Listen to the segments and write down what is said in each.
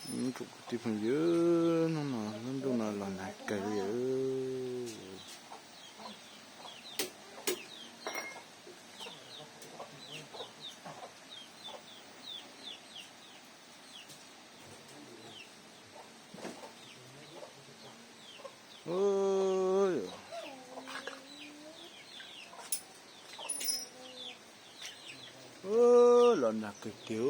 Tsoom kwv tij phooj ywg, hnub no lub ntuj no los nag kawg li. Los nag kawg tiag.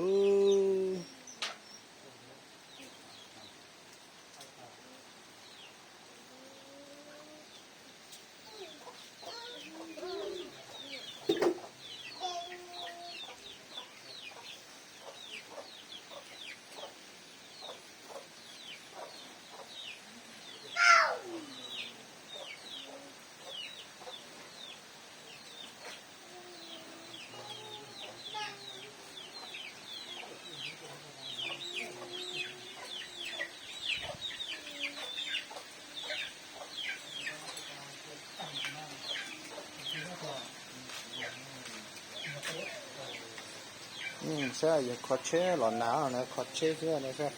Saib yog kho tsheb los nag no, kho tsheb xwb no saib.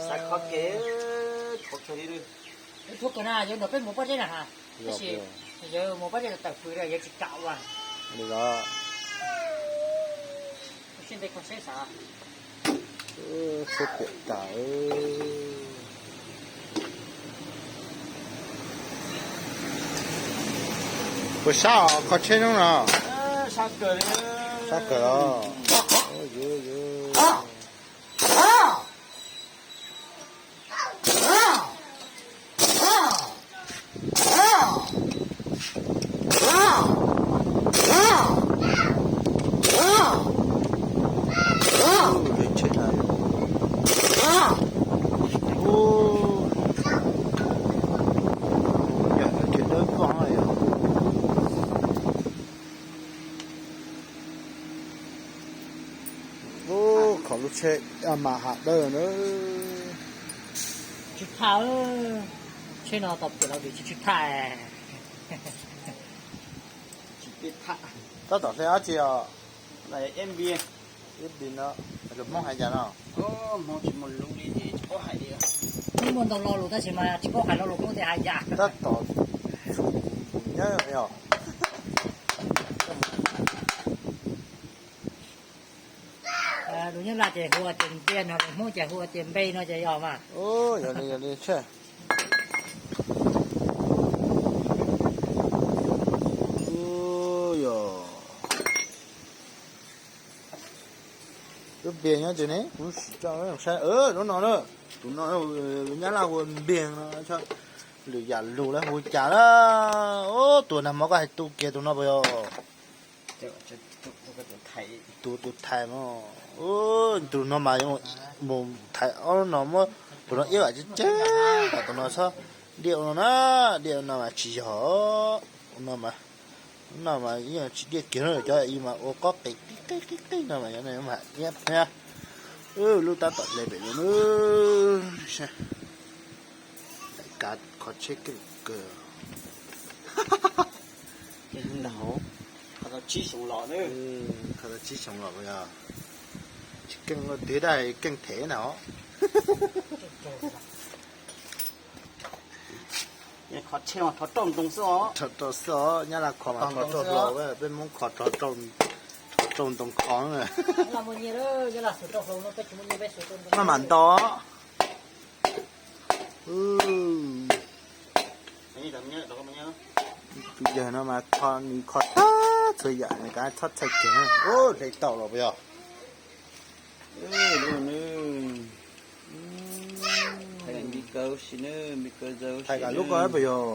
Xav kho kiag, kho kiag li. Ib thub kawg na, yuav nrog peb mus pob zeb na ha. Tab sis yuav mus pob zeb tawm pw yuav tsis kam ua li os. Sib ntev kho seb xav. Tsheb piam tas. Puas sab os, kho tsheb hnub no? Sab kawg os. Ub, kho lub tsheb mas has dawb na. Tsis tham, tsheb no tau pem los dim tsis tsis tham. Tab tom hle dab tsi os? Ib npis no, lus Hmoob hais cas no? Muaj ntau lo lus tab sis mas tsis paub hais lo lus Hmoob tias hais cas. Tab tom txhum nyob os. Lus Nyab Laj ces hu ua tias npias no, lus Hmoob ces hu ua tias npe no ces yog mas. Yog li, yog li seb. Yog. Lub npias nyob ntawm ne, kuv sim coj saib, lub no na, tus no Nyab Laj hu ua npias no, lwm yam lus lawv hu cas na. Ub, tus nag hmo koj hais tu kiag tus no puas yog? Tus, tus thais no, tus no mas mus thais ob lub no muab tus no iab vam tseeb tseeb kom tus no txhob diaj ua no na, diaj ua no mas tsis yog, ua no mas, no mas yeej tsis diaj kiag na, cov ib mas ua qob qis qis qis qis no mas yog ne mas iab thiab. Lub tab tom hle pem no na. Kav kho tsheb keej kawg. Kho tau tsib xyoo los, kho tau tsib xyoo los yog tsis keej twg dab keej them na os. Kho tsheb mas kho rauj ntoo xwb os. Kho rauj xwb os, Nyab Laj kho mas kho rauj hlau, peb Hmoob kho rauj ntoo kho. Maj mam ntaus. Tus yawg no mas kho, nws kho tag txhua yam, nws kav txhob txhawj kiag. Hle tau los puas yog? Thais kam lub ko puas yog?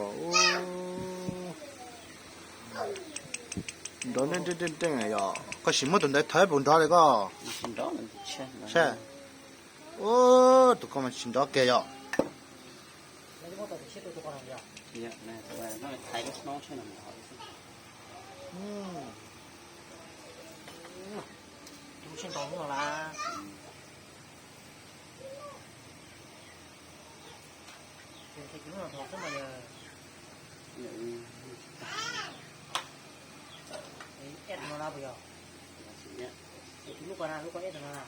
Nrov nreej nreej yog koj sim muab tus ntawd thawb puas nrov li koj? Saib. Ub, tus ko mas tsis nrov kiag yog. Koj na, lub koj eb rau no.